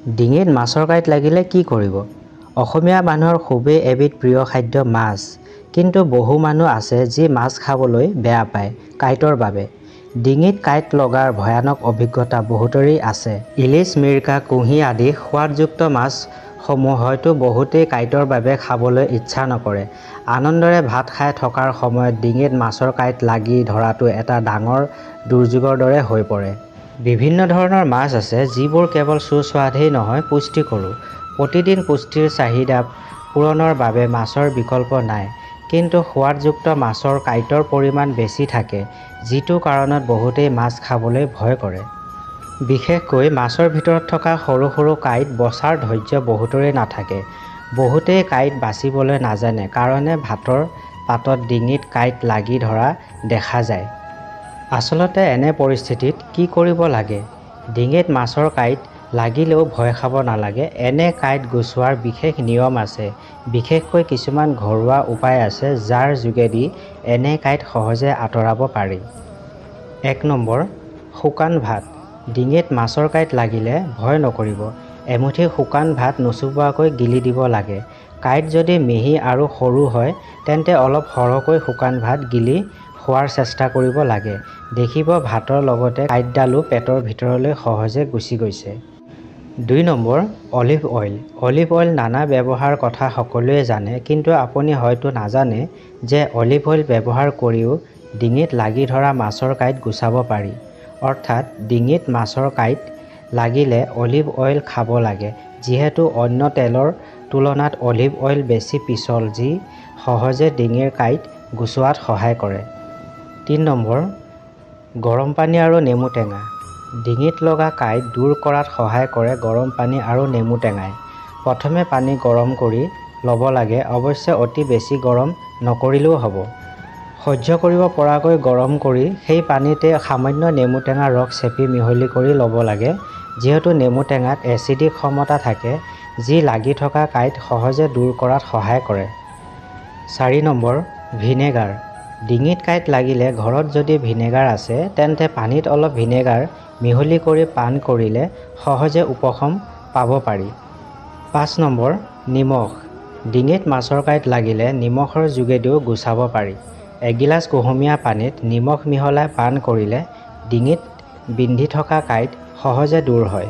ডিঙিত মাছৰ কাঁইট লাগিলে কি কৰিব? অসমীয়া মানুহৰ খুবেই এবিধ প্ৰিয় খাদ্য মাছ। কিন্তু বহু মানুহ আছে যি মাছ খাবলৈ বেয়া পায় কাঁইটৰ বাবে। ডিঙিত কাঁইট লগাৰ ভয়ানক অভিজ্ঞতা বহুতৰেই আছে। ইলিচ, মিৰ্কা, কুঁহি আদি সোৱাদযুক্ত মাছসমূহ হয়তো বহুতেই কাঁইটৰ বাবে খাবলৈ ইচ্ছা নকৰে। আনন্দৰে ভাত খাই থকাৰ সময়ত ডিঙিত মাছৰ কাঁইট লাগি ধৰাটো এটা ডাঙৰ দুৰ্যোগৰ দৰে হৈ পৰে। বিভিন্ন ধৰণৰ মাছ আছে যিবোৰ কেৱল সুস্বাদুৱেই নহয় পুষ্টিকৰো। প্ৰতিদিন পুষ্টিৰ চাহিদা পূৰণৰ বাবে মাছৰ বিকল্প নাই। কিন্তু সোৱাদযুক্ত মাছৰ কাঁইটৰ পৰিমাণ বেছি থাকে, যিটো কাৰণত বহুতেই মাছ খাবলৈ ভয় কৰে। বিশেষকৈ মাছৰ ভিতৰত থকা সৰু সৰু কাঁইট বচাৰ ধৈৰ্য বহুতৰে নাথাকে। বহুতেই কাঁইট বাচিবলৈ নাজানে কাৰণে ভাতৰ পাতত ডিঙিত কাঁইট লাগি ধৰা দেখা যায়। আচলতে এনে পৰিস্থিতিত কি কৰিব লাগে? ডিঙিত মাছৰ কাঁইট লাগিলেও ভয় খাব নালাগে। এনে কাঁইট গুচোৱাৰ বিশেষ নিয়ম আছে। বিশেষকৈ কিছুমান ঘৰুৱা উপায় আছে যাৰ যোগেদি এনে কাঁইট সহজে আঁতৰাব পাৰি। 1 নম্বৰ, শুকান ভাত। ডিঙিত মাছৰ কাঁইট লাগিলে ভয় নকৰিব। এমুঠি শুকান ভাত নোচোবোৱাকৈ গিলি দিব লাগে। কাঁইট যদি মিহি আৰু সৰু হয় তেন্তে অলপ সৰহকৈ শুকান ভাত গিলি খোৱাৰ চেষ্টা কৰিব লাগে। দেখিব ভাতৰ লগতে কাঁইটডালো পেটৰ ভিতৰলৈ সহজে গুচি গৈছে। 2 number, olive oil. Olive oil নানা ব্যৱহাৰৰ কথা সকলোৱে জানে, কিন্তু আপুনি হয়তো নাজানে যে অলিভ অইল ব্যৱহাৰ কৰিও ডিঙিত লাগি ধৰা মাছৰ কাঁইট গুচাব পাৰি। অৰ্থাৎ ডিঙিত মাছৰ কাঁইট লাগিলে অলিভ অইল খাব লাগে, যিহেতু অন্য তেলৰ তুলনাত অলিভ অইল বেছি পিছল যি সহজে ডিঙিৰ কাঁইট গুচোৱাত সহায় কৰে। 3 নম্বৰ, গৰম পানী আৰু নেমু টেঙা। ডিঙিত লগা কাঁইট দূৰ কৰাত সহায় কৰে গৰম পানী আৰু নেমু টেঙাই। প্ৰথমে পানী গৰম কৰি ল'ব লাগে, অৱশ্যে অতি বেছি গৰম নকৰিলেও হ'ব। সহ্য কৰিব পৰাকৈ গৰম কৰি সেই পানীতে সামান্য নেমু টেঙাৰ ৰস চেপি মিহলি কৰি ল'ব লাগে। যিহেতু নেমু টেঙাত এচিডিক ক্ষমতা থাকে, যি লাগি থকা কাঁইট সহজে দূৰ কৰাত সহায় কৰে। 4 নম্বৰ, ভিনেগাৰ। ডিঙিত কাঁইট লাগিলে ঘৰত যদি ভিনেগাৰ আছে তেন্তে পানীত অলপ ভিনেগাৰ মিহলি কৰি পান কৰিলে সহজে উপশম পাব পাৰি। 5 নম্বৰ, নিমখ। ডিঙিত মাছৰ কাঁইট লাগিলে নিমখৰ যোগেদিও গুচাব পাৰি। এগিলাচ কুহুমীয়া পানীত নিমখ মিহলাই পান কৰিলে ডিঙিত বিন্ধি থকা কাঁইট সহজে দূৰ হয়।